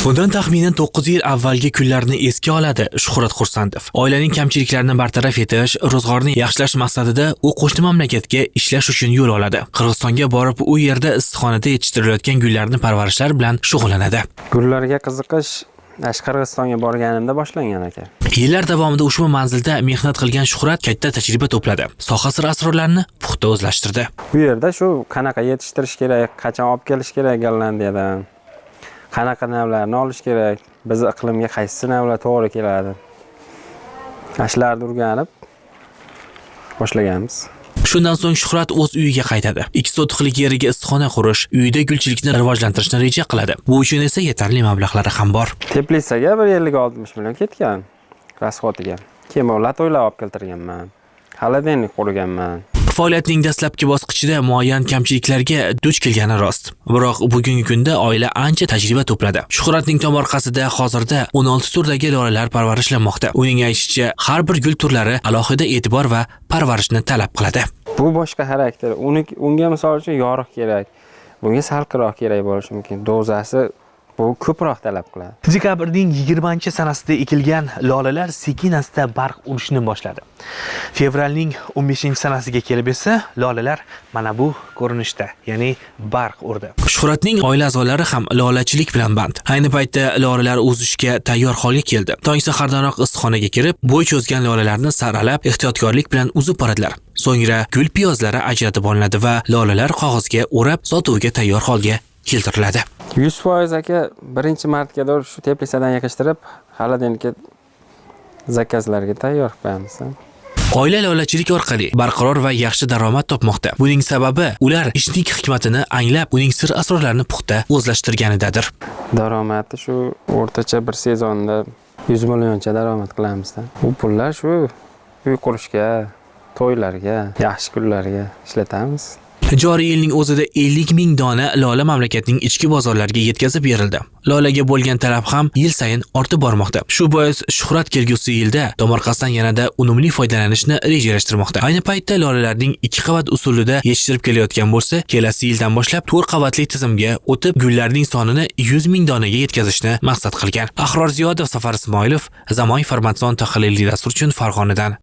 Bundan taxminan 9 yil avvalgi kunlarni esga oladi Shuhrat Xursandov. Oilaning kamchiliklarini bartaraf etish, ro'zg'orni yaxshilash maqsadida u qo'shni mamlakatga ishlash uchun yo'l oladi. Qirg'izistonga borib, u yerda issiqxonada yetishtirilayotgan gullarni parvarishlar bilan shug'ullanadi. Gullarga qiziqish ash Qirg'izistonga borganimda boshlangan aka. Yillar davomida ushbu manzilda mehnat qilgan Shuhrat katta tajriba to'pladi. Soha sir asrorlarini puxta o'zlashtirdi. Bu yerda shu qanaqa yetishtirish kerak, qachon olib kelish kerak Gollandiyadan, qanaqa navlarni olish kerak, biz iqlimga qaysi navlar to'g'ri keladi. Ana shularni o'rganib boshlaganmiz. Shundan so'ng Shuhrat o'z uyiga qaytadi. 2 sotixlik yeriga issiqxona qurish, uyida gulchilikni rivojlantirishni reja qiladi. Bu uchun esa yetarli mablag'lari ham bor. Teplitsaga bir 50-60 million ketgan расход iga. Keyin bu лоток lar olib keltirganman. Холодильник qurganman. Faoliyatning dastlabki bosqichida muayyan kamchiliklarga duch kelgani rost. Biroq bugungi kunda oila ancha tajriba to'pladi. Shuhratning tomorqasida hozirda 16 turdagi lolalar parvarishlanmoqda. Uning aytishicha, har bir gul turlari alohida e'tibor va parvarishni talab qiladi. Bu boshqa xarakter. Uni unga misol uchun yorug' kerak. Bunga salqinroq kerak bo'lishi mumkin. Dozasi bu ko'proq talab qiladi. Dekabrning 20-sanasida ekilgan lolalar sekin asta barq urishni boshladi. Fevralning 15-sanasiga kelib esa lolalar mana bu ko'rinishda, ya'ni barq urdi. Shuhratning oila a'zolari ham lolachilik bilan band. Ayni paytda lolalar uzishga tayyor holga keldi. Tong sahardanoq issiqxonaga kirib, bo'y cho'zgan lolalarni saralab, ehtiyotkorlik bilan uzib boradilar. So'ngra gul piyozlari ajratib olinadi va lolalar qog'ozga o'rab sotuvga tayyor holga keltiriladi. 100% aka, birinchi martga to'g'ri shu teplitsadan yig'ishtirib, холодильник ka заказ larga tayyor qilib qo'yamiz. Oila lolachilik orqali barqaror va yaxshi daromad topmoqda. Buning sababi ular ishning hikmatini anglab, uning sir asrorlarini puxta o'zlashtirganidadir. Daromadi shu o'rtacha bir sezonda 100 millioncha daromad qilamizda. U pullar shu uy qurishga, to'ylarga, yaxshi kunlarga ishlatamiz. Joriy yilning o'zida 50 ming dona lola mamlakatning ichki bozorlariga yetkazib berildi. Lolaga bo'lgan talab ham yil sayin ortib bormoqda. Shu bois Shuhrat kelgusi yilda tomorqasidan yanada unumli foydalanishni rejalashtirmoqda. Ayni paytda lolalarning 2 qavat usulida yetishtirib kelayotgan bo'lsa, kelasi yildan boshlab 4 qavatli tizimga o'tib, gullarning sonini 100 ming donaga yetkazishni maqsad qilgan. Ahror Ziyodov, Safar Ismoilov, Zamon informatsion tahliliy dastur uchun Farg'onadan.